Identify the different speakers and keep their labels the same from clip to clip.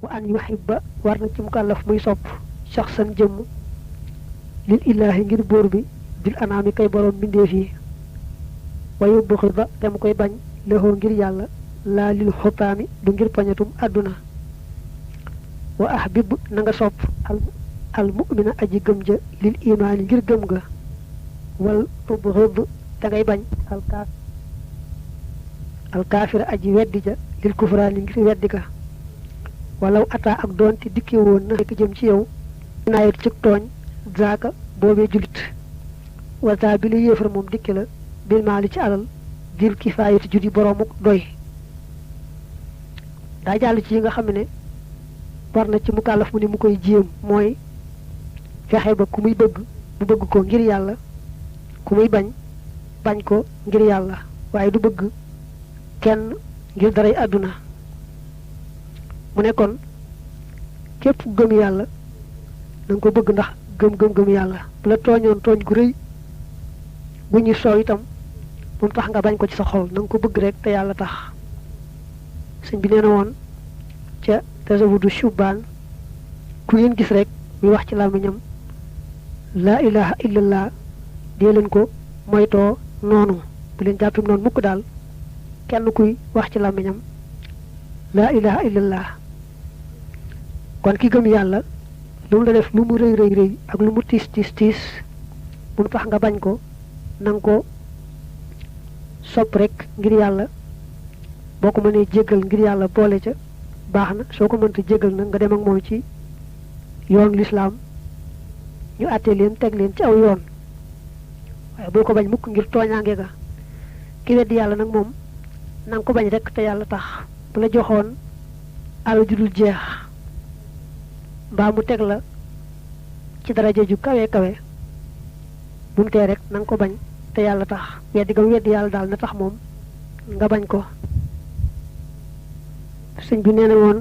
Speaker 1: wa an yuhibba war na ci mukallaf muy sopp shakhsan jëm lil ilahi ngir buur bi bil anaami kay borom bindee fii wa yubghida te mu koy bañ lexoo ngir yàlla laa lil xutaami du ngir pañatum àdduna wa ahbib na nga sopp al mu'mina aji gëm ja lil imaani ngir gëm ga wal tubghid te ngay bañ al kaafira aji weddi ja lil kufraani ngir weddi ga walaw ataa ak doonte dikke woon na fekk jëm ci yow naayit ci tooñ zaaka boobee julit wata bi lu yéefar moom dikke la bil maali ci alal dir kifaayati judi boromuk doy daa jàll ci yi nga xam ne war na ci mukallaf mu ni mu koy jéem mooy fexe ba ku muy bëgg bu bëgg ko ngir yàlla ku muy bañ bañ ko ngir yàlla waaye du bëgg kenn ngir daray àdduna mu ne kon képp ku gëm yàlla na nga ko bëgg ndax gëm yàlla bu la tooñoon tooñ gu rëy bu ñu soow itam bu mu tax nga bañ ko ci sa xol na nga ko bëgg rek te yàlla tax sëñ bi nee na woon ca tasawudu shubaan ku ngeen gis rek muy wax ci làmmiñam laa ilaha illallah dee leen ko moytoo noonu bu leen jàppim noonu mukk daal kenn kuy wax ci làmmiñam laa ilaha illallah kon ki gëm yàlla lu mu la def lu mu rëy rëy ak lu mu tiis bu mu tax nga bañ ko nanga ko sopp rek ngir yàlla boo ko mënee jéggal ngir yàlla boole ca baax na soo ko mënta jéggal nag nga dem ak moom ci yoon lislaam ñu àttee leen teg leen ci aw yoon waaye boo ko bañ mukk ngir tooñaange ga ki weddi yàlla nag moom na nga ko bañ rek te yàlla tax bu la joxoon alal ju dul jeex mbaa mu teg la ci daraja ju kawe kawe bu mu tee rek na nga ko bañ te yàlla tax weddi ga mu weddi yàlla daal na tax moom nga bañ ko sëñ bi nee na woon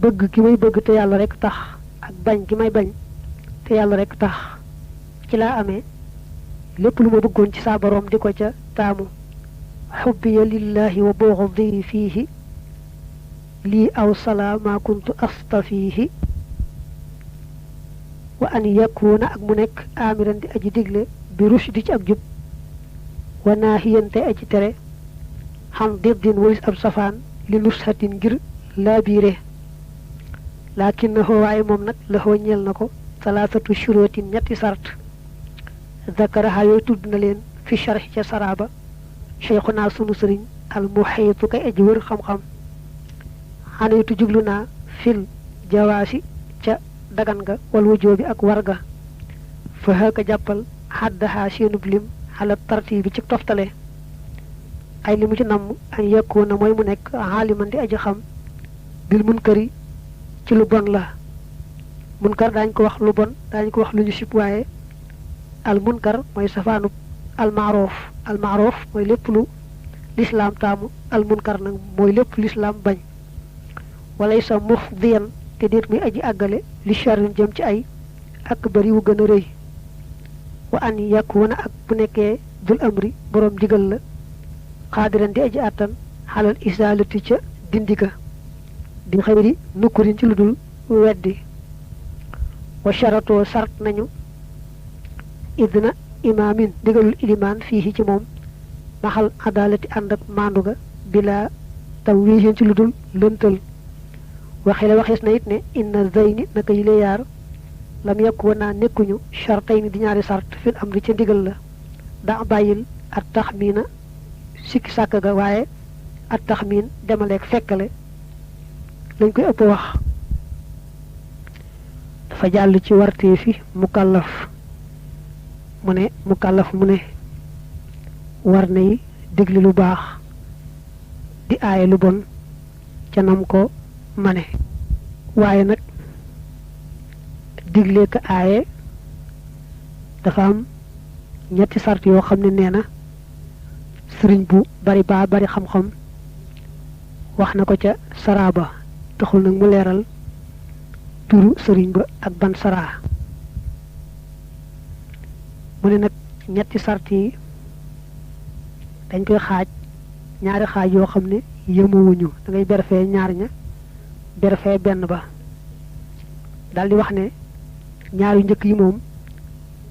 Speaker 1: bëgg ki may bëgg te yàlla rek tax ak bañ ki may bañ te yàlla rek tax ci laa amee lépp lu ma bëggoon ci saa boroom di ko ca taamu xubbiya lillahi wa bughdi fiihi lii aw salaa ma kuntu astafiihi wa an yakuna ak mu nekk amiran di aji digle bi rushdi ci ak jub wa naahiyan te aji tere xam diddin walis ab safaan li nushatin ngir laabiire laakin na waaye moom nag la ñeel na ko salaasatu shuruutin ñetti sart zakaraha yooyu tudd na leen fi sharh ca saraba cheikhuna sunu sëriñ al muhiitu kay aji wër xam-xam xanitu jublu naa fil jawaasi ca dagan nga wal wujoobi ak warga fa haka jàppal xaddaha seenub lim xala tartibi ci toftale ay li mu ci namm an yakuna mooy mu nekk xaaliman di aji xam bil munkari ci lu bon la munkar daañ ko wax lu bon daañ ko wax lu ñu sib waaye al munkar mooy safaanub al maaroof mooy lépp lu lislaam taamu al munkar nag mooy lépp lislaam bañ walay sa mufdiyan te déet muy aji àggale li charin jëm ci ay ak bari wu gën a rëy wa an yakuna ak bu nekkee dul amri boroom digal la xaadiran di aji àttan xalal isaalati ca dindiga di xëyri nukkurin ci lu dul weddi wa sharatoo sart nañu idna imaamin digalul ilimaan fii ci moom maxal adaalati ànd ak maandu ga bila taw wiixin ci lu dul lëntal waxila waxees na it ne inna zayni naka yi yaar lam yàkku wa naa nekkuñu chartay ni di ñaari sart fil am ri ca ndigal la daa bàyyil at taxmiina sikki sàkk ga waaye at taxmiin demaleeg fekkale lañ koy ëpp wax dafa jàll ci wartee fi mukallaf mu ne war nay digli lu baax di aaye lu bon ca nam ko mane waaye nag digle ka aaye dafa am ñetti sart yoo xam ne nee na sëriñ bu bari xam-xam wax na ko ca saraba taxul nag mu leeral turu sëriñ ba ak ban saraa mu ne nag ñetti sart yi dañ koy xaaj ñaari xaaj yoo xam ne yemuwuñu da ngay berfee ñaar ña berfee benn ba daldi wax ne ñaari njëkk yi moom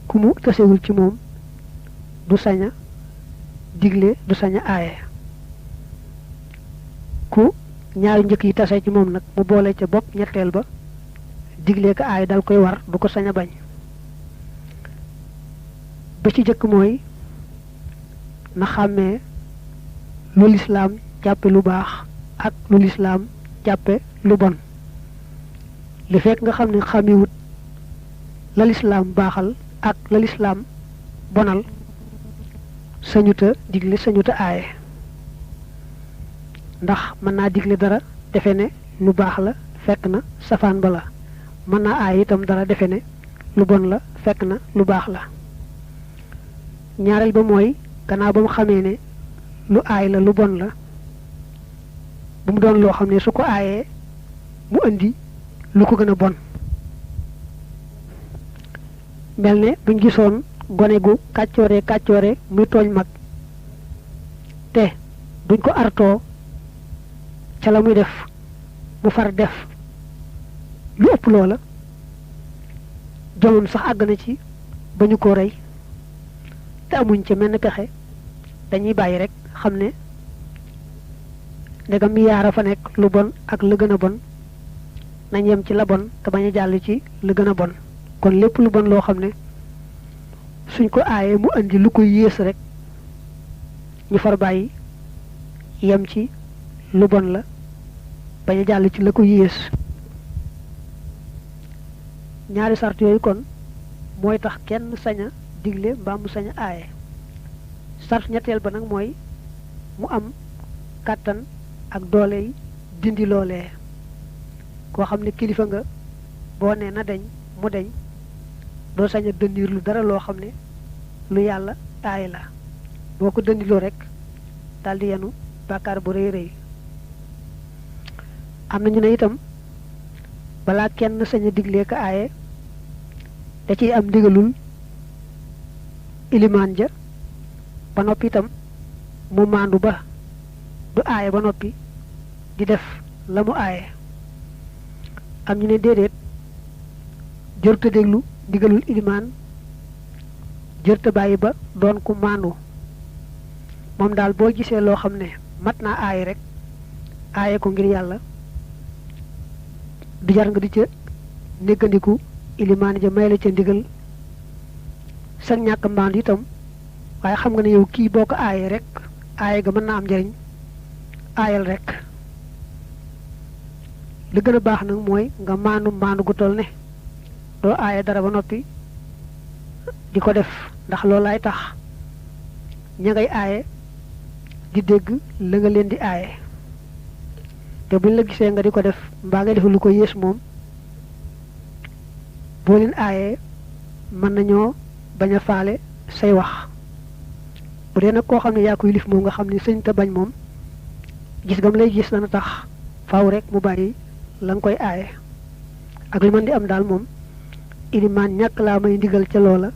Speaker 1: ku mu tasewul ci moom du saña digle du saña aaye ku ñaari njëkk yi tase ci moom nag mu boole ca bopp ñetteel ba digle ko aaye dal koy war du ko saña bañ ba ci jëkk mooy na xàmmee lu lislaam jàppe lu baax ak lu lislaam jàppe lu bon li fekk nga xam ne xàmmiwut la lislaam baaxal ak la lislaam bonal sañuta digle sañuta aaye ndax mën naa digle dara defe ne lu baax la fekk na safaan ba la mën naa aaye itam dara defe ne lu bon la fekk na lu baax la ñaareel ba mooy gannaaw ba mu xamee ne lu aay la lu bon la bu mu doon loo xam ne su ko aayee mu indi lu ko gën a bon mel ne buñ gisoon gone gu kàccoore muy tooñ mag te buñ ko artoo ca la muy def mu far def lu ëpp loola jomam sax àgg na ci ba ñu ko rey te amuñ ca menn pexe dañuy bàyyi rek xam ne ndegam yaara fa nekk lu bon ak la gën a bon nañ yem ci la bon te bañ a jàll ci la gën a bon kon lépp lu bon loo xam ne suñ ko aayee mu andi lu ko yées rek ñu far bàyyi yem ci lu bon la bañ a jàll ci la ko yées ñaari sart yooyu kon mooy tax kenn sañ a digle mbaa mu sañ a aaye sart ñetteel ba nag mooy mu am kàttan ak doole yi dindi loolee koo xam ne kilifa nga boo nee na deñ mu deñ doo sañ a dëndiir lu dara loo xam ne lu yàlla aaye la boo ko dëndiloo rek daldi yenu bàkkaar bu rëy rëy am na ñu ne itam balaa kenn sañ a diglee ko aaye da ciy am ndigalul ilimaan ja ba noppi itam mu maandu ba du aaye ba noppi di def la mu aaye am ñu ne déedéet jërta déglu ndigalul ilimaan jërta bàyyi ba doon ku maandu moom daal boo gisee loo xam ne mat naa aaye rek aaye ko ngir yàlla du jar nga di ca néggandiku ilimaan ja may la ca ndigal sa ñàkk maandu itam waaye xam nga ne yow kii boo ko aayee rek aaye ga mën naa am njariñ aayal rek li gën a baax nag mooy nga maandu gu toll ne doo aaye dara ba noppi di ko def ndax loolaay tax ña ngay aaye di dégg la nga leen di aaye te buñ la gisee nga di ko def mbaa nga def lu ko yées moom boo leen aayee mën nañoo bañ a faale say wax bu dee nag koo xam ne yaa koy lif moom nga xam ne sëñ te bañ moom gis gam lay gis dana tax faaw rek mu bàyyi la nga koy aaye ak li mën di am daal moom ilimaan ñàkk laa may ndigal ca loola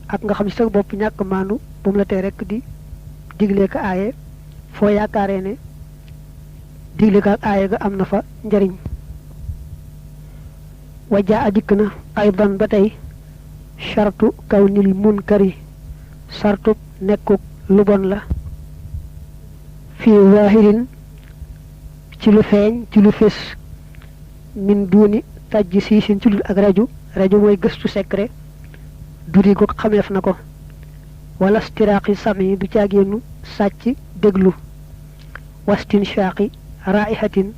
Speaker 1: ak nga xam ci sa bopp ñàkk maandu bu mu la tee rek di digle ko aaye foo yaakaaree ne digle ko ak aaye ga am na fa njariñ wajaa a dikk na aydan ba tey sartu kaw nil munkari sartu nekkuk lu bon la fii waahirin ci lu feeñ ci lu fés min duuni tajj siisin ci dul ak rajo mooy gëstu secret duri ko xameef na ko wala stiraaqi sami du caagéenu sàcc déglu wastin shaaqi raihatin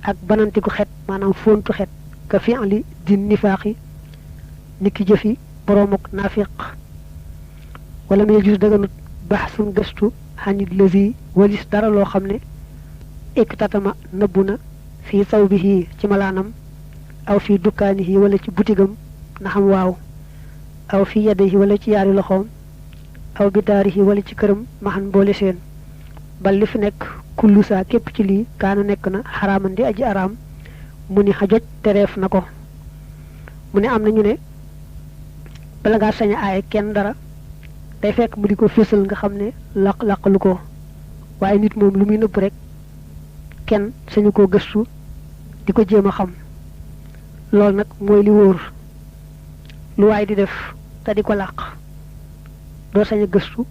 Speaker 1: ak banantiku xet maanaam fóontu xet ka fi'li din nifaaqi niki jëfi boroomuk naafiq wala may jus daganut baxsun gëstu xanit lësi walis dara loo xam ne iktatama nëbbu na fii sawbihi ci malaanam aw fii dukkaanihi wala ci butigam na xam waaw aw fii yadihi wala ci yaari loxoom aw bidaarihi wala ci këram maxan boole seen bal li fi nekk kullu saa képp ci lii kaana nekk na xaraaman di aji araam mu ni xajoj tereef na ko mu ne am na ñu ne bala ngaa sañ a aaye kenn dara day fekk mu di ko fésal nga xam ne laq-laqalu ko waaye nit moom lu muy nëbb rek kenn sañu koo gëstu di ko jéem a xam loolu nag mooy li wóor lu waay di def te di ko làq doo sañ a gëstu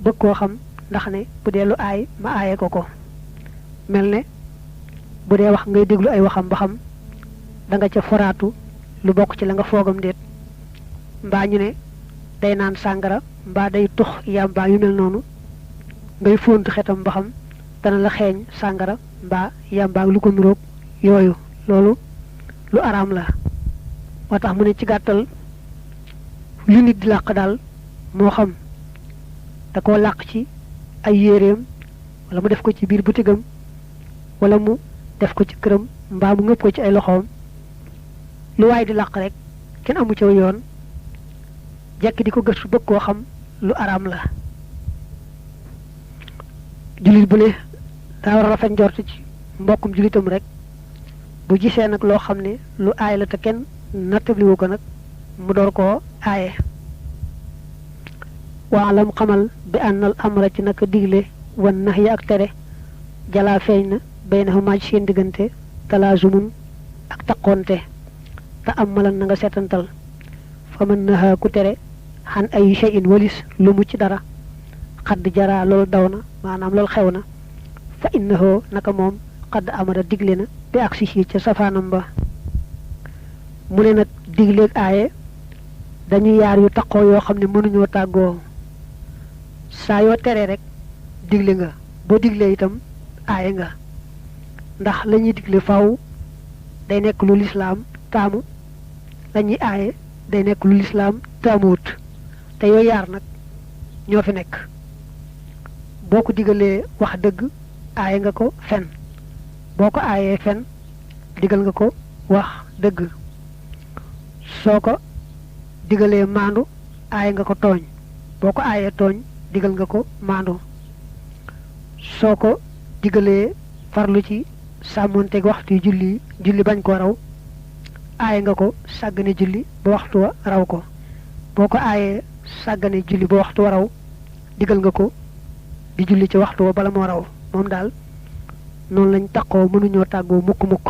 Speaker 1: bëgg koo xam ndax ne bu dee lu aay ma aaye ko mel ne bu dee wax ngay déglu ay waxam ba xam da nga ca foraatu lu bokk ci la nga foogam déet mbaa ñu ne day naan sàngara mbaa day tux yàmbaa yu mel noonu ngay fóontu xetam ba xam dana la xeeñ sàngara mbaa yàmbaa lu ko nuróog yooyu loolu lu araam la moo tax mu ne ci gàttal lu nit di làq daal moo xam da koo làq ci ay yéreem wala mu def ko ci biir butigam wala mu def ko ci këram mbaa mu ngëpp ko ci ay loxoom lu waay di làq rek kenn amu ci yoon jekk di ko gëstu bëgg koo xam lu araam la jullit bu ne daa war a rafet njort ci mbokkum jullitam rek bu gisee nag loo xam ne lu aay la te kenn nattabliwu ko nag mu door koo aaye waalam xamal bi ànnal amra ci naka digle wan nax yi ak tere jalaa feeñ na bay na xumaaj seen diggante talaazumun ak taqoonte te am malan na nga seetantal fa mën naxa ku tere xan ay shay'in walis lu mu ci dara xadd jaraa loolu daw na maanaam loolu xew na fa innahu naka moom xadd amara digle na bi ak si ca safaanam ba mu ne nag digleeg aaye dañuy yaar yu taqoo yoo xam ne mënuñoo tàggoo saa yoo teree rek digle nga boo diglee itam aaye nga ndax la ñuy digle faw day nekk lu lislaam taamu la ñuy aaye day nekk lu lislaam taamuwut te yooyu yaar nag ñoo fi nekk boo ko digalee wax dëgg aaye nga ko fen boo ko aayee fen digal nga ko wax dëgg soo ko digalee maandu aaye nga ko tooñ boo ko aayee tooñ digal nga ko maandu soo ko digalee farlu ci sàmmonteeg waxtu yu julli bañ ko raw aaye nga ko sàggane julli ba waxtu wa raw ko boo ko aayee sàggane julli ba waxtu wa raw digal nga ko di julli ci waxtu wa bala moo raw moom daal noonu lañ taqoo mënuñoo tàggoo mukk-mukk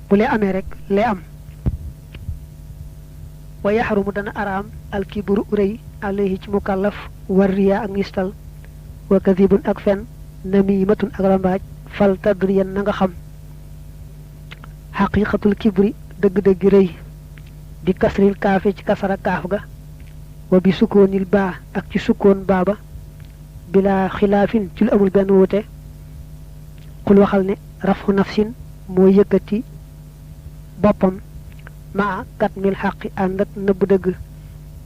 Speaker 1: bu lee amee rek lee am wa yaxrumu dana araam alkibru rëy alayhi ci mukallaf war riyaa ak ngistal wa kadibun ak fen namimatun ak rambaaj fal tadriyan na nga xam xaqiqatul kibri dëgg-dëgg rëy bi kasril kaafe ci kasara kaaf ga wa bi sukkoonil baa ak ci sukkoon baaba bila xilaafin ci lu amul benn wuute xul waxal ne rafu nafsin moo yëkkati boppam maa kat mil xaqi ànd ak nëbb dëgg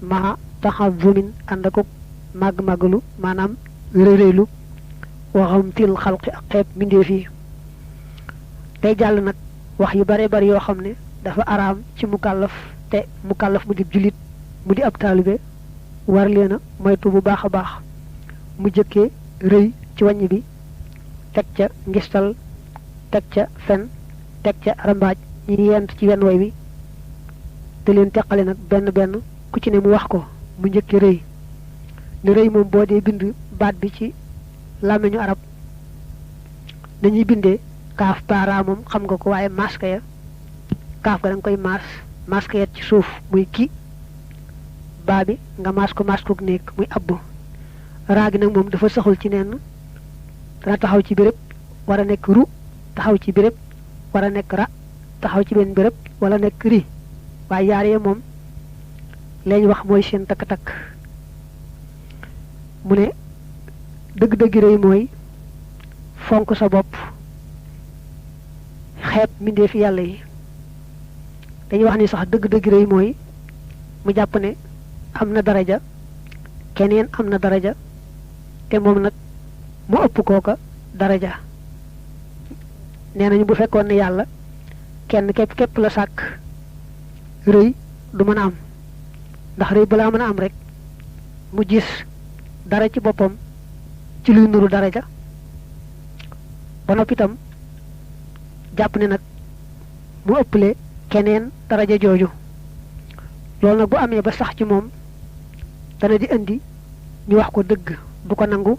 Speaker 1: maa taxazumin ànd ak màgg-màggalu maanaam réyréylu waxam til xalqi ak xeeb mbindeef yi tey jàll nag wax yu bare bari yoo xam ne dafa araam ci mukallaf te mukallaf mu di jullit mu di ab taalibe war leen a moytu bu baax a baax mu jëkkee rëy ci wàññ bi teg ca ngistal teg ca fen teg ca rambaaj ñi yent ci wenn way wi te leen teqale nag benn benn ku ci ne mu wax ko mu njëkkee rëy ne rëy moom boo dee bind baat bi ci làmmiñu arab nañuy bindee kaaf para moom xam nga ko waaye maska ya kaaf ga da nga koy maska ya ci suuf muy ki baa bi nga maas ko nekk muy abbu raa gi nag moom dafa saxul ci nenn dana taxaw ci béréb war a nekk ru taxaw ci béréb war a nekk ra taxaw ci benn béréb wala nekk ri waaye yaar yee moom lañ wax mooy seen takk-takk mu ne dëgg-dëgg rëy mooy fonk sa bopp xeeb mbindeef yàlla yi dañuy wax ni sax dëgg-dëgg rëy mooy mu jàpp ne am na daraja keneen am na daraja te moom nag mu ëpp kooka daraja nee nañu bu fekkoon ne yàlla kenn képp la sàkk rëy du mën a am ndax rëy balaa mën a am rek mu gis dara ci boppam ci luy nuru daraja ba noppi itam jàpp ne nag mu ëpple keneen daraja jooju loolu nag bu amee ba sax ci moom dana di indi ñu wax ko dëgg du ko nangu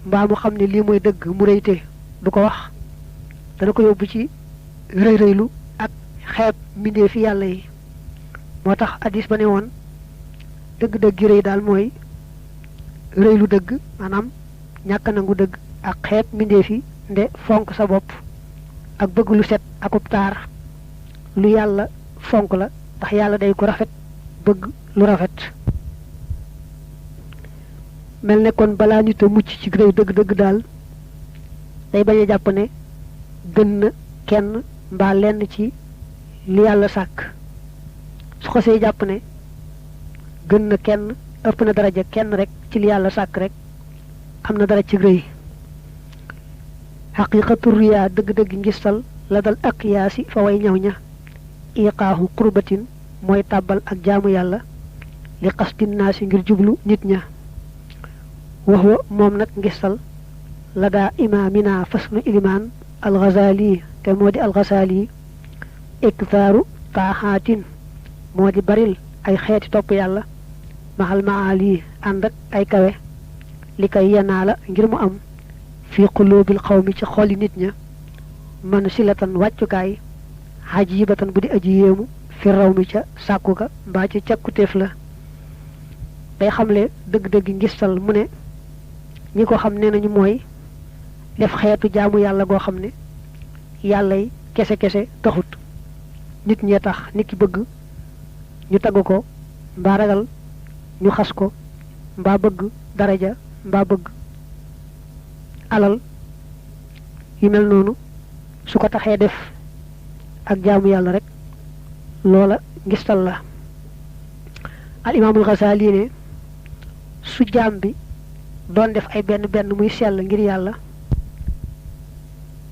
Speaker 1: mbaa mu xam ne lii mooy dëgg mu réyte du ko wax dana ko yóbbu ci rëy rëylu ak xeeb mbindeefi yàlla yi moo tax hadis ba ne woon dëgg-dëgg rëy daal mooy rëylu dëgg maanaam ñàkk nangu dëgg ak xeeb mbindeefi nde fonk sa bopp ak bëgg lu set akub taar lu yàlla fonk la ndax yàlla day ko rafet bëgg lu rafet mel ne kon balaa nit a mucc ci rëy dëgg-dëgg daal day bañ a jàpp ne gën na kenn mbaa lenn ci li yàlla sàkk su xasee jàpp ne gën na kenn ëpp na daraja kenn rek ci li yàlla sàkk rek am na dara ci rëy xaqiqatu riyaa dëgg-dëgg ngistal la dal ak yaasi fa way ñaw ña iqaahu qurbatin mooy tàbbal ak jaamu yàlla li xastin naa si ngir jublu nit ña wax wa moom nag ngistal la daa imaamina fasnu ilimaan alxazali te moo di alxazali iktaaru taaxaatin moo di baril ay xeeti topp yàlla maxal maali ànd ak ay kawe li koy yanaa la ngir mu am fi qulubil xawmi ci xoli nit ña man silatan wàccukaay xajibatan bu di aji yéemu fi raw mi ca sàkku ga mbaa ci càkkutéef la day xamle dëgg-dëgg ngistal mu ne ñi ko xam ne nañu mooy def xeetu jaamu yàlla goo xam ne yàllay kese-kese taxut nit ñee tax nit ki bëgg ñu tagg ko mbaa ragal ñu xas ko mbaa bëgg daraja mbaa bëgg alal yu mel noonu su ko taxee def ak jaamu yàlla rek loola ngistal la al imaamul Xasaali ne su jaam bi doon def ay benn benn muy sell ngir yàlla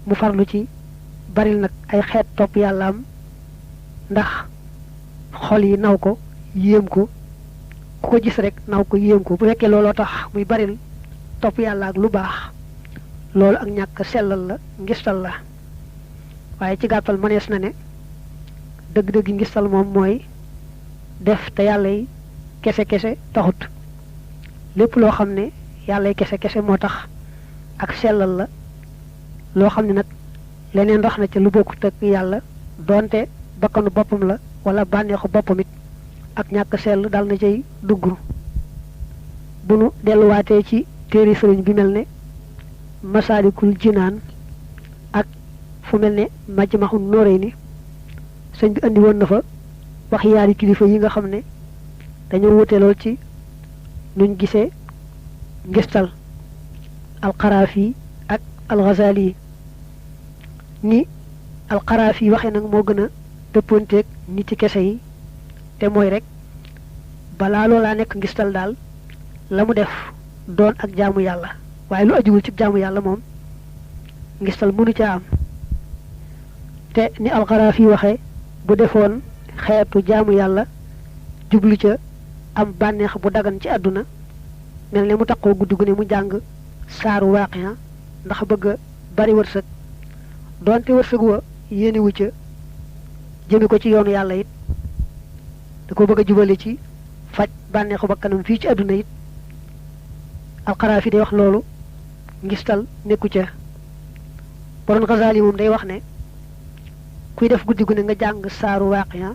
Speaker 1: mu farlu ci baril nag ay xeet topp yàlla am ndax xol yi naw ko yéem ko ku ko gis rek naw ko yéem ko bu fekkee looloo tax muy baril topp yàlla ak lu baax loolu ak ñàkk sellal la ngistal la waaye ci gàttal mënees na ne dëgg-dëgg ngistal moom mooy def te yàlla yi kese-kese taxut lépp loo xam ne yàlla yi kese-kese moo tax ak sellal la loo xam ne nag leneen rax na ca lu bokkut ak yàlla doonte bakkanu boppam la wala bànneexu boppam it ak ñàkk sell dal na cay dugg bu nu delluwaatee ci téere sëriñ bi mel ne masaalikul jinaan ak fu mel ne majmahun nóoreyni sëñ bi andi woon na fa wax yaari kilifa yi nga xam ne dañoo wute lool ci nuñ gisee ngistal alxaraafi ak alxazali ni alxaraafi waxe nag moo gën a dëppoonteeg nit ci kese yi te mooy rek balaa loolaa nekk ngistal daal la mu def doon ak jaamu yàlla waaye lu ajuwul ci jaamu yàlla moom ngistal mënu ca am te ni alxaraafi waxe bu defoon xeetu jaamu yàlla jublu ca am bànneex bu dagan ci àdduna mel ne mu taxoo guddi gu ne mu jàng saaru waaqiya ndax bëgg a bari wërsëg doonte wërsëg wa yéenewu ca jëme ko ci yoonu yàlla it da ko bëgg a jubale ci faj bànneexu ba kanam fii ci àdduna it alxaraafi day wax loolu ngistal nekku ca borom Xasaali moom day wax ne kuy def guddi gu ne nga jàng saaru waaqiya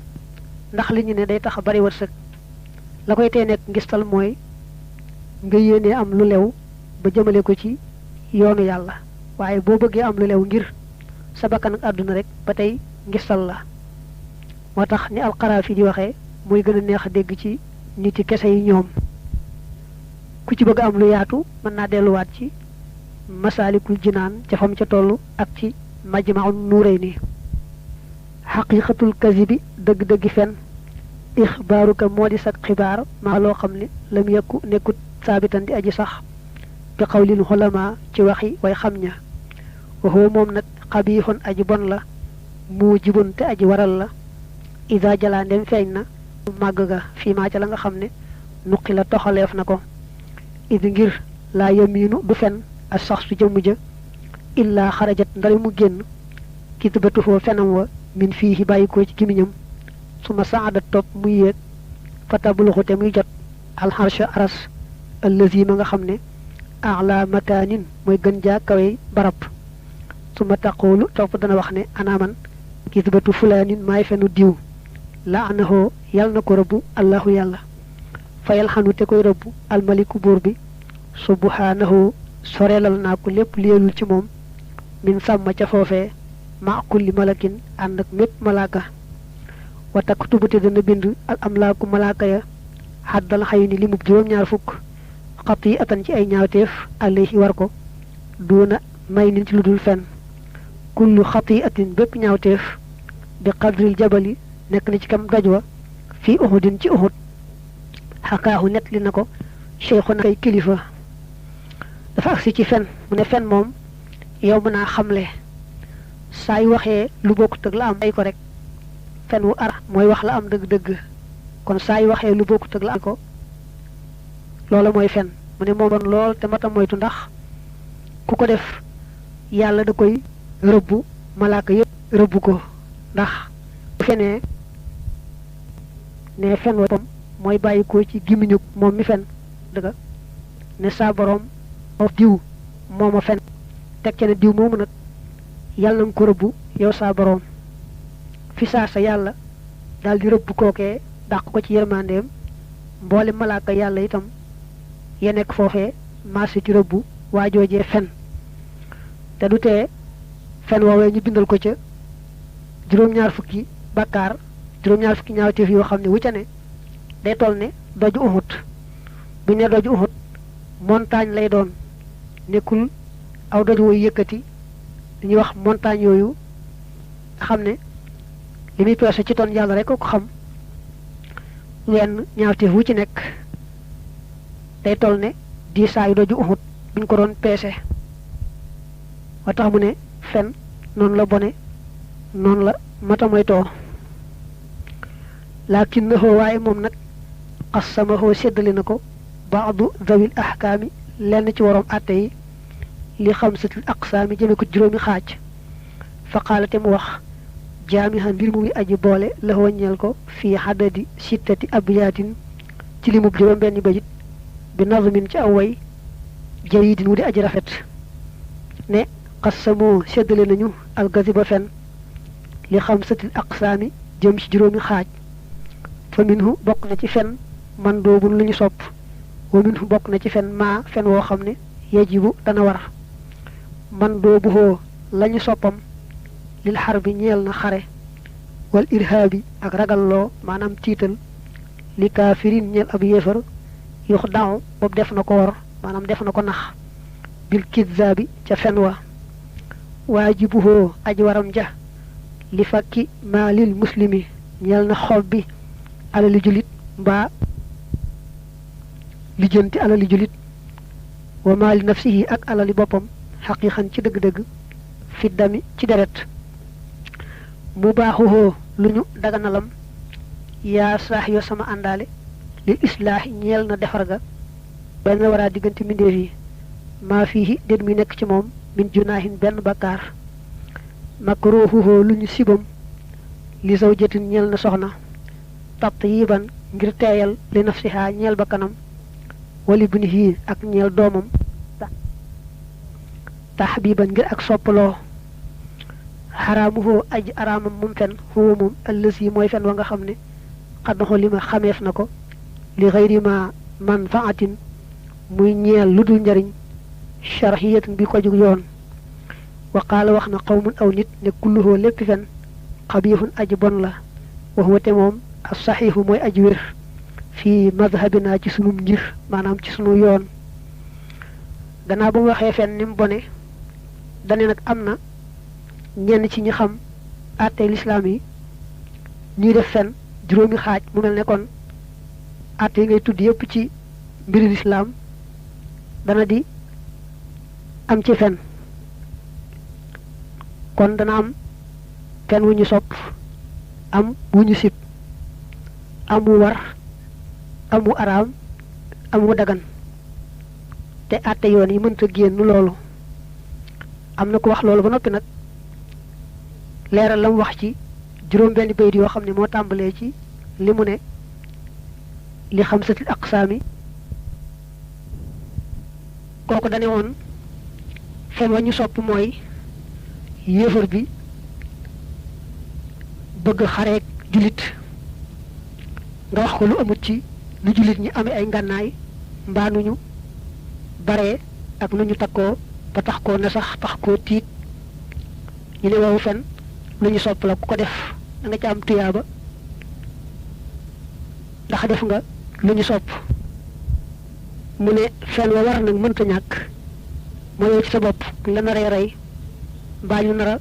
Speaker 1: ndax li ñu ne day tax a bari wërsëg la koy tee nekk ngistal mooy nga yéenee am lu lew ba jëmale ko ci yoonu yàlla waaye boo bëggee am lu lew ngir sa bakkan ak àdduna rek ba tey ngistal la moo tax ni alxaraafi di waxee muy gën a neex a dégg ci nit yi kese yi ñoom ku ci bëgg am lu yaatu mën naa delluwaat ci masaalikul jinaan ca fam ca toll ak ci majmaun nuurayni xaqiqatul kazibi dëgg-dëggi fen ixbaaruka moo di sag xibaar maa loo xam ne lam yekku nekkut saabitan di aji sax bi xawlil xulama ci waxi way xam ña waxoo moom nag xabiixun aji bon la mu jibun te aji waral la ida jalaa ndem feeñ na màgg ga fii maa ca la nga xam ne nuqi la toxaleef na ko idi ngir laa yamiinu du fen a sax su jëmm ja illaa xarajat ndari mu génn kitbatuhoo fenam wa min fii bàyyi ko ci gimiñam su ma saada topp muy yéeg fa tabluxu te muy jot alxarsha aras allazi ma nga xam ne ala makaanin mooy gën jaa kawe barab su ma taqoolu topp dana wax ne anaaman kisbatu fulaanin maay fenu diw la anahu yal na ko rëbbu allahu yàlla fayal xanu te koy rëbbu almaliku buur bi subhanahu sorelal naa ko lépp leelul ci moom min sàmma ca foofee ma kulli malakin ànd ak mépp malaaka wa taktubu te dana bind al amlaaku malaaka ya xaddal xayu ni limub juróom-ñaar fukk xat yi atan ci ay ñaawteef alayhi war ko duuna may nin ci lu dul fenn kullu xat yi atin bépp ñaawteef bi qadril jabali nekk na ci kam doj wa fii uhudin ci uhud xakaahu net li na ko cheikhuna kay kilifa dafa agsi ci fen mu ne fen moom yow mën naa xamle saa yu waxee lu bokkut ak la am ay ko rek fen wu ar mooy wax la am dëgg-dëgg kon saa yu waxee lu bokkut ak la am ko loola mooy fen mu ne moom bon lool te mata moytu ndax ku ko def yàlla da koy rëbbu malaaka yëpp rëbbu ko ndax bu fenee ne fen wa mooy bàyyi ko ci gimiñu moom mi fen dëgga ne saa boroom of diw mooma fen teg ca ne diw moomu nag yàlla nga ko rëbbu yow saa boroom fi saa sa yàlla daal di rëbb kookee dàq ko ci yërmandeem mboole malaaka yàlla itam ya nekk foofee marché ci rëbbu waajoojee fen te du tee fen woowee ñu bindal ko ca juróom-ñaar fukki bakkaar juróom-ñaar fukki ñaawteef yoo xam ne wu ca ne day toll ne doju Uhud bu ne doju Uhud montagne lay doon nekkul aw doju woy yëkkati dañuy wax montagne yooyu nga xam ne li muy peese ci ton yàlla rek ko xam wenn ñaawteef wu ci nekk day toll ne diisaayu doju Uhud buñ ko doon peese wa tax mu ne fen noonu la bone noonu la mata moytoo lakinnahu waaye moom nag qassamahu séddale na ko baadu zawil ahkaami lenn ci waroom àtte yi li xamsatil aqsaami jëme ko juróomi xaaj fa qaalate mu wax jaamihan mbir mu muy aji boole la waññeel ko fii xadadi sittati abiyaatin ci limub juróom benn bayit bi nazmin ci aw way jaridin wu di aji rafet ne qassamoo séddale nañu algaziba fen li xamsatil aqsaami jëm ci juróomi xaaj fa minhu bokk na ci fen man doobun lu ñu sopp wa minhu bokk na ci fen maa fen woo xam ne yajibu dana war man doobu hoo lañu soppam lil xar bi ñeel na xare wal irhaabi ak ragalloo maanaam tiital li kaafirin ñeel ab yéefar yux daaw boobu def na ko war maanaam def na ko nax bil kidzaabi ca fen wa waajibu hoo aji waram ja li fakki maalil muslimi ñeel na xob bi alali julit mbaa lijjanti alali julit wa maali nafsihi ak alali boppam xaqiqan ci dëgg-dëgg fi dami ci deret mu baaxuhoo lu ñu daganalam yaa saax yoo sama àndaale lil islaahi ñeel na defar ga benn waraa diggante mbindéef yi maa fiihi déet muy nekk ci moom min junaahin benn bakkaar makruuhuhoo lu ñu sibam li zawjatin ñeel na soxna tatyiban ngir teeyal li nafsiha ñeel bakkanam wali bunihi ak ñeel doomam tahbiban ngir ak soppaloo xaraamuhoo aj araamam moom fen huwa moom allësi mooy fen wa nga xam ne xaddaxo li ma xameef na ko li xayri ma manfaatin muy ñeel lu dul njariñ sharhiyatin bi ko jug yoon wa qaala wax na qawmun aw nit ne kulluhoo lépp fen xabiixun aji bon la wa huwa te moom as saxiixu mooy aji wér fii madhabina ci sunum ngir maanaam ci sunu yoon gannaaw ba mu waxee fen ni mu bone dane nag am na ñenn ci ñi xam àttey lislaam yi ñuy def fen juróomi xaaj mu mel ne kon àtte yi ngay tudd yépp ci mbiri lislaam dana di am ci fen kon dana am fen wu ñu sopp am wu ñu sib am wu war am wu araam am wu dagan te àtte yoon yi mënta génn loolu am na ko wax loolu ba noppi nag leeral la mu wax ci juróom benn bayit yoo xam ne moo tàmbalee ci li mu ne li xamsatil aqsaami kooku dane woon fen wa ñu sopp mooy yéefar bi bëgg xareek julit nga wax ko lu amut ci nu julit ñi amee ay ngànnaay mbaa nu ñu baree ak nu ñu takkoo ba tax koo na sax tax koo tiit ñu ne woowu fen lu ñu sopp la ku ko def da nga ci am tuyaaba ndax def nga lu ñu sopp mu ne fen wa war nag mënta ñàkk mooy yow ci sa bopp la naree rey mbaa ñu nar a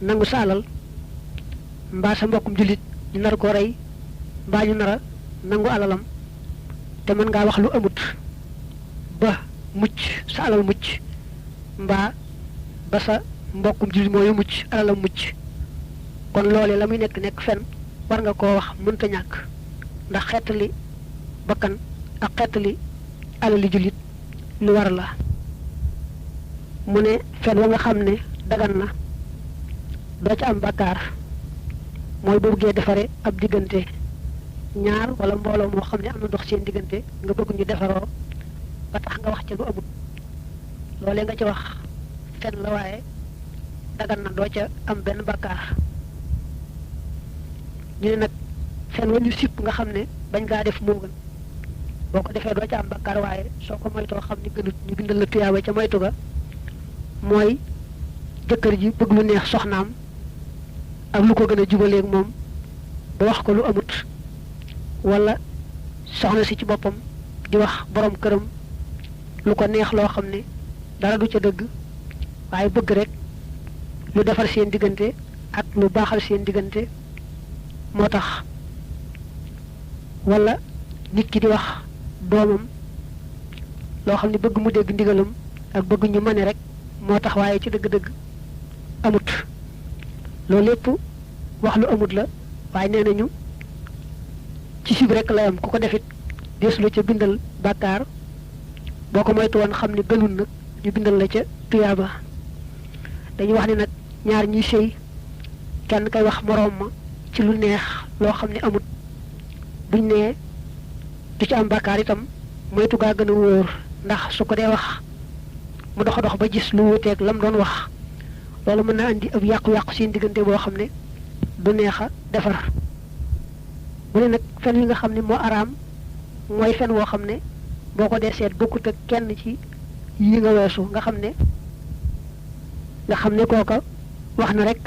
Speaker 1: nangu sa alal mbaa sa mbokkum jullit ñu nar ko rey mbaa ñu nar a nangu alalam te mën ngaa wax lu amut ba mucc sa alal mucc mbaa ba sa mbokkum jullit mooyu mucc alalam mucc kon loolee la muy nekk nekk fen war nga koo wax mënta ñàkk ndax xeetali bakkan ak xeetali alali jullit lu war la mu ne fen wa nga xam ne dagan na doo ca am bakkaar mooy boo bëggee defare ab diggante ñaar wala mbooloo moo xam ne am na ndox seen diggante nga bëgg ñu defaroo ba tax nga wax ca lu amut loolee nga ci wax fen la waaye dagan na doo ca am benn bakkaar ñu ne nag fen wa ñu sipp nga xam ne bañ ngaa def moo gën boo ko defee doo ca am bakkaar waaye soo ko moytoo xam ni gënut ñu bindal la tuyaaba ca moytu ga mooy jëkkër ji bëgg lu neex soxnaam ak lu ko gën a jubaleeg moom ba wax ko lu amut wala soxna si ci boppam di wax borom këram lu ko neex loo xam ne dara du ca dëgg waaye bëgg rek lu defar seen diggante ak lu baaxal seen diggante moo tax wala nit ki di wax doomam loo xam ne bëgg mu dégg ndigalam ak bëgg ñu mane rek moo tax waaye ci dëgg-dëgg amut loolu lépp wax lu amut la waaye nee nañu ci sib rek la am ku ko defit dees lu ca bindal bàkkaar boo ko moytu woon xam ne gënul nag ñu bindal la ca tuyaaba dañuy wax ne nag ñaar ñiy sëy kenn kay wax moroom ma ci lu neex loo xam ne amut buñ nee du ci am bàkkaar itam moytu gaa gën a wóor ndax su ko dee wax mu dox dox ba gis lu wuteeg lam doon wax loolu mën na andi ab yàqu-yàqu seen diggante boo xam ne du neex a defar mu ne nag fen yi nga xam ne moo araam mooy fen woo xam ne boo ko dee seet bokkut ak kenn ci yi nga weesu nga xam ne kooka wax na rek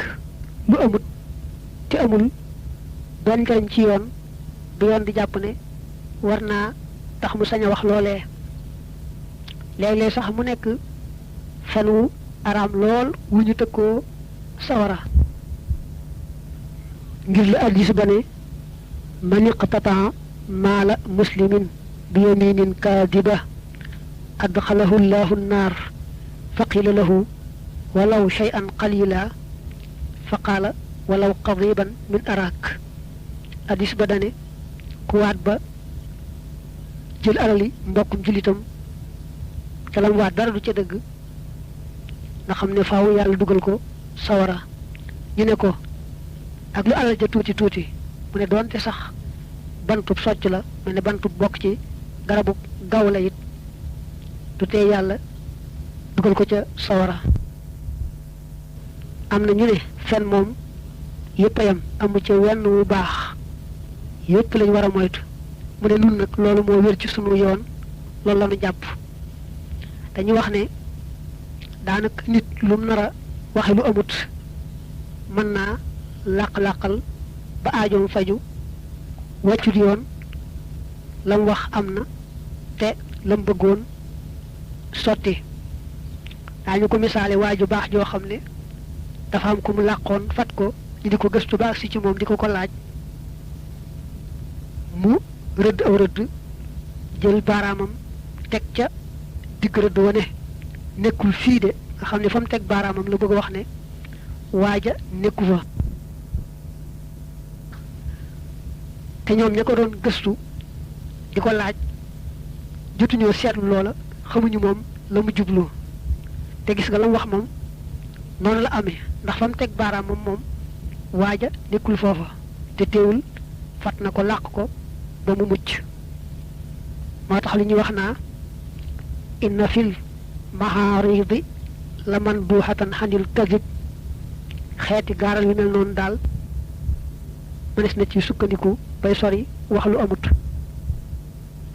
Speaker 1: lu amut te amul benn njariñ ci yoon du yoon di jàpp ne war naa tax mu sañ a wax loolee léeg-léeg sax mu nekk fen wu araam lool wu ñu tëkkoo sawara ngir la addis ba ne man iqtataa maala muslimin bi yaminin kaadiba adxalahu llahu nnaar fa qila lahu walaw shay'an qalila fa qaala walaw qadiban min arak addis ba dane ku waat ba jël alali mbokkum jullitam te lam waat dara du ca dëgg nga xam ne faaw yàlla dugal ko sawara ñu ne ko ak lu alal ja tuuti tuuti mu ne doonte sax bantub socc la mu ne bantub bokk ci garabu gaw la it du tee yàlla dugal ko ca sawara am na ñu ne fen moom yëpp a yam amu ca wenn wu baax yëpp lañ war a moytu mu ne nun nag loolu moo wér ci sunu yoon loolu la nu jàpp dañuy wax ne daanaka nit lu nar a waxe lu amut mën naa làq-làqal ba aajoom faju wàccut yoon lam wax am na te lam bëggoon sotti daañu ko misaale waaju baax joo xam ne dafa am ku mu làqoon fat ko ñu di ko gëstu ba agsi ci moom di ko ko laaj mu rëdd aw rëdd jël baaraamam teg ca digg rëdd wane nekkul fii de nga xam ne fa mu teg baaraamam la bëgg a wax ne waaja nekku fa te ñoom ña ko doon gëstu di ko laaj jotuñoo seetlu loola xamuñu moom la mu jublu te gis nga la mu wax moom noonu la amee ndax fa mu teg baaraamam moom waaja nekkul foofa te teewul fat na ko làq ko ba mu mucc moo tax li ñuy wax naa inna fil maharidi la man duuxatan xanil kadib xeeti gaaral yu mel noonu daal manes na ci sukkandiku bay sori wax lu amut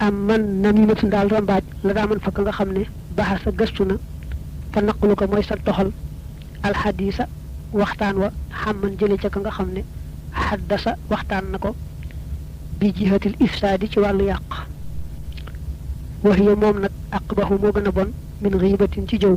Speaker 1: am man namimatu dal rambaaj la da man fakk nga xamne bahasa gastuna fa naqlu ko moy sa toxal al hadisa waxtaan wa xamman jële ca nga xamne haddasa waxtaan nako bi jihatil ifsadi ci walu yaq wa hiya mom nak aqbahu mo gëna bon min ghibatin ci jëw